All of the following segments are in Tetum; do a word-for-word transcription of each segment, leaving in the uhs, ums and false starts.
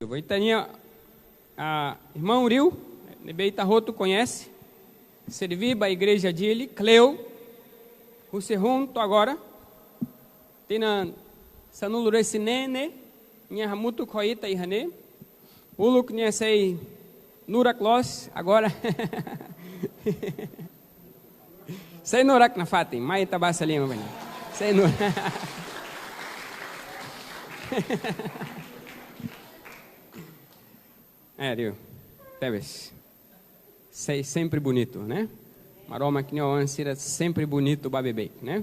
Ita-nia, ah, irmaun Riu, ne'ebé ita hotu koñese, serve ba igreja Dili, kleur, husi hun to'o agora, tinan sanulu-resin-neen, nia hamutuk ho ita iha ne'e, uluk nia sei nurak loos, agora. Sei nurak nafatin, mai ita basa liman bani. Sei nurak. É, Riu. Tebes. Sei sempre bonito, né? Maromak nia oan sira sempre bonito ba beibeik, né?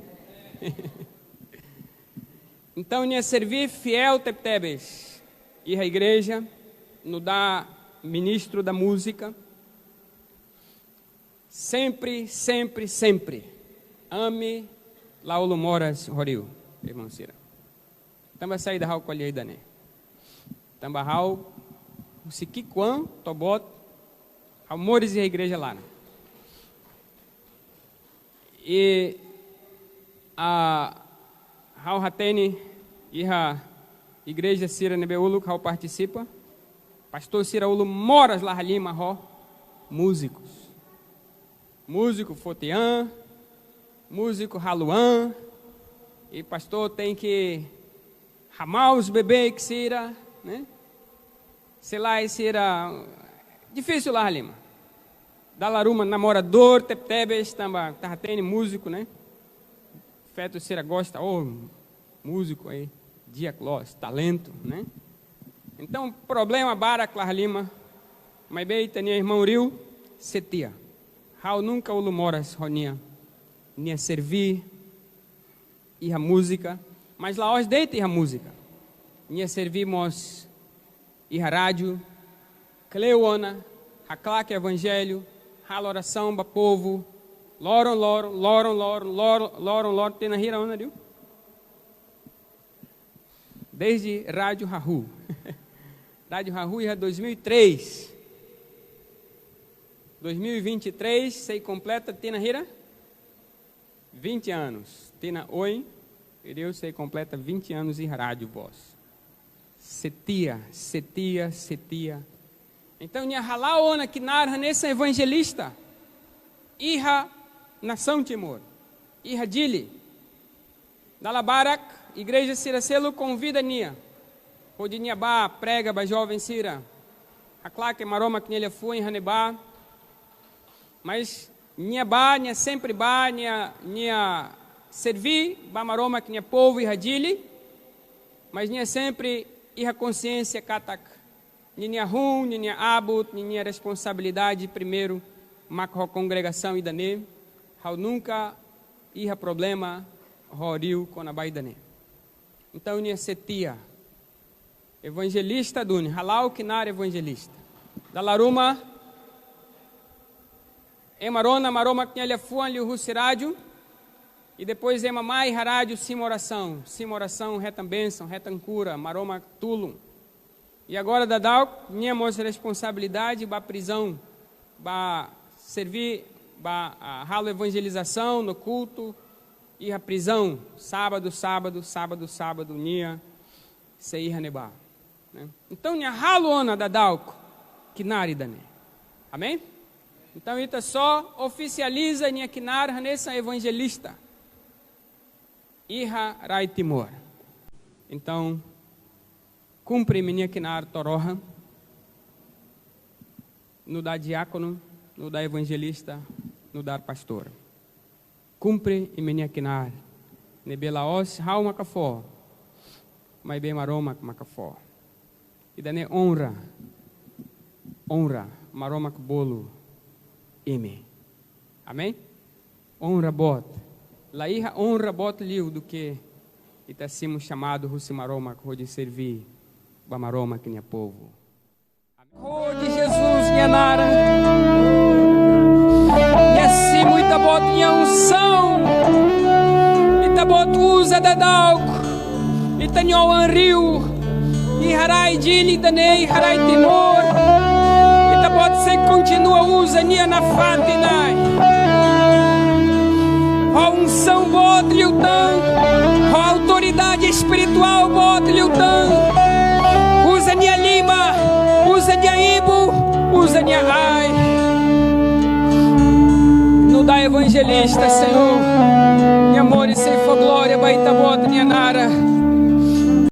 Entaun, nia serve fiel tebetebes iha igreja, nu'udar ministru da múzika. Sempre, sempre, sempre. Ami la ulun moras ho Riu, irmaun sira. Tanba saida ha'u ko'alia ida-ne'e? Tanba ha'u, husi ki'ikoan to'o boot, ha'u moris iha igreja laran. I, ah, ha'u hatene iha igreja sira ne'ebé uluk ha'u partisipa, pastór sira ulun moras la halimar ho múzikus. Múziku foti an, múziku halo an, i pastór tenke hamaus beibeik sira, né? Se lae sira, difisil la halimar. Dala ruma namoradór tebetebes tanba ita hatene múziku, né? Feto sira gosta, oh, múziku, eh, di'ak loos, talentu, né? Entaun, problema barak la halimar, maibé ita-nia irmaun Riu setia. Ha'u nunka ulun moras ho nia, nia serve iha múzika, mas la'ós de'it iha múzika. Nia serve mós iha rádiu, kleur ona, haklaken evanjellu, halo orasaun ba povu, loron-loron, loron-loron, loron-loron, tinan hira ona, Riu? Desde Rádiu Hahú. Rádiu Hahú iha dois mil e três. Dois mil e vinte e três, sei kompleta tinan hira? Vinte anos. Tinan oin, Riu sei kompleta vinte anos iha Rádiu Voz. Setia, setia, setia. Entaun, nia hala'o ona knaar hanesan evanjelista iha nasaun Timor, iha Dili. Dala barak, igreja sira seluk konvida nia hodi nia bá prega ba joven sira. Haklaken Maromak nia liafuan iha ne'ebá. Mas nia bá, nia sempre bá, nia, nia serve ba Maromak nia povu iha Dili. Mas nia sempre iha konsiénsia katak ninia hun, ninia abut, ninia responsabilidade primeiru mak ho kongregasaun ida-ne'e. Ha'u nunka iha problema ho Riu kona-ba ida-ne'e. Entaun, nia setia. Evanjelista duni, hala'o knaar evanjelista. Dala ruma, ema rona Maromak nia liafuan liuhusi rádiu, i depois ema mai iha rádiu simu orasaun, simu orasaun hetan bensaun, hetan kura, Maromak tulun. I agora daudauk, nia mós responsabilidade ba prizaun, ba serve, ba, ah, halo evanjelizasaun no kultu, iha prizaun, sábadu, sábadu, sábadu, sábadu, nia sei iha ne'ebá, né? Entaun, nia halo ona daudauk knaar ida-ne'e. Amen? Entaun, ita só ofisializa nia knaar hanesan evanjelista iha rai Timor. Entaun, kumpre imi-nia knaar to'o rohan, nu'udar diákonu, nu'udar evanjelista, nu'udar pastór. Kumpre imi-nia knaar. Ne'ebé la'ós ha'u maka fó, maibé Maromak maka fó. Ida-ne'e onra, onra Maromak bolu imi. Amen? Onra boot. La iha onra boot liu duké ita simu xamadu husi Maromak hodi serve ba Maromak nia povu. Hodi Jesus nia naran. Nia simu Ita-Boot nia unsaun. Ita-Boot uza daudauk ita-nia oan Riu, iha rai Dili ida-ne'e, iha rai Timor. Ita-Boot sei kontinua uza nia nafatin. Ho unsaun boot liután, ho autoridade espirituál boot liután. Uza nia liman, nia ai, nu'udar evangelista, Señór. Nia moris sei fó glória ba Ita-Boot nia naran.